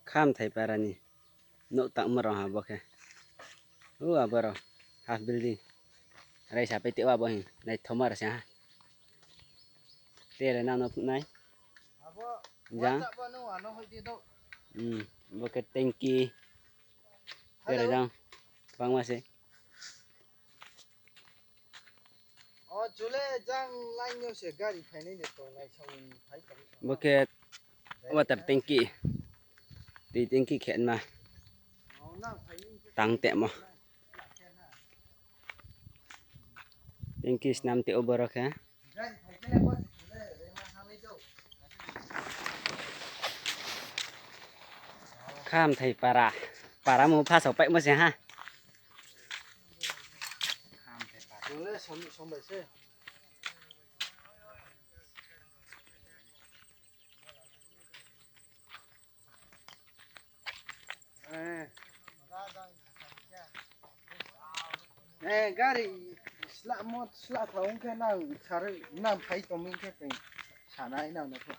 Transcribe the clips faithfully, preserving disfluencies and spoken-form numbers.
Khamthai para ni nouh tangmo rao ha bo khe. O abo rao half building. Raisa pai tei o abo hing naithaoma rao se ha. Tere nang no phnuh nai. Jang. Hmm, bo khe tanki. Tere jang. Bangma se. Bo khe water tanki. Tui tanki khe ma. Tang temo. Tanki snam tei o boro khe. Khamthai para. Para mu phasao paimo se ha. Eh, gari slamo sla tha ong khe nang sar nang phai tong mi khe tei sanai nang no pho.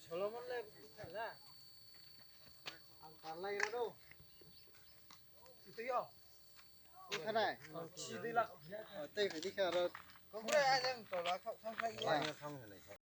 Solomon le bukha na. Ang tanglai ra do. Itu yo. Bukha nai. Si dui lak. Tei phai di kha ro. Kongkre ajang tola khau thang khai ye.